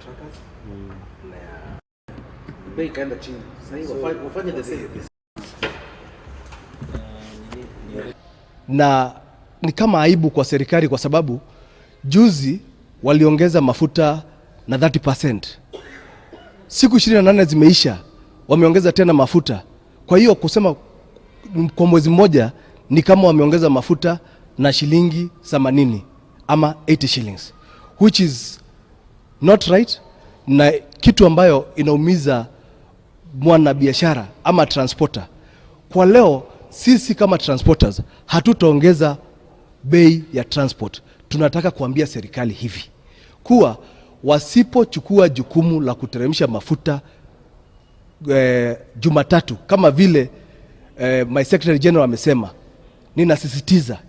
Truckers na ya Bei ikaenda chini. Sasa hivi wafanye the same. Na ni kama aibu kwa serikali kwa sababu juzi waliongeza mafuta na 30%. Siku 28 zimeisha, wameongeza tena mafuta. Kwa hiyo kusema kwa mwezi mmoja ni kama wameongeza mafuta na shilingi 80 ama 80 shillings, which is not right, na kitu ambayo inaumiza mwanabiashara ama transporter. Kwa leo sisi kama transporters hatutaongeza bei ya transport. Tunataka kuambia serikali hivi kuwa wasipochukua jukumu la kuteremsha mafuta Jumatatu kama vile my secretary general amesema, ninasisitiza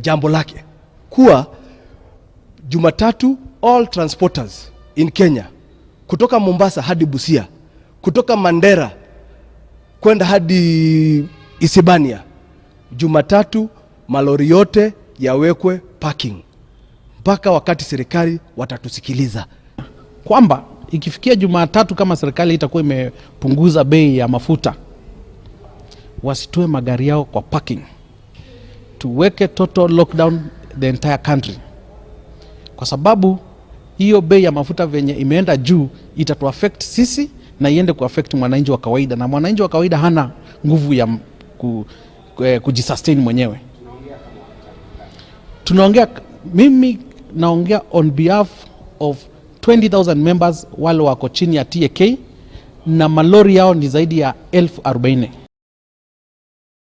jambo lake kuwa Jumatatu all transporters in Kenya, kutoka Mombasa hadi Busia, kutoka Mandera kwenda hadi Isebania, Jumatatu malori yote yawekwe parking mpaka wakati serikali watatusikiliza. Kwamba ikifikia Jumatatu kama serikali itakuwa imepunguza bei ya mafuta, wasitoe magari yao kwa parking, tuweke total lockdown the entire country, kwa sababu hiyo bei ya mafuta venye imeenda juu itatuaffect sisi na iende kuaffect mwananchi wa kawaida, na mwananchi wa kawaida hana nguvu ya kujisustain mwenyewe. Tunaongea, mimi naongea on behalf of 20,000 members wale wako chini ya TAK na malori yao ni zaidi ya 40,000.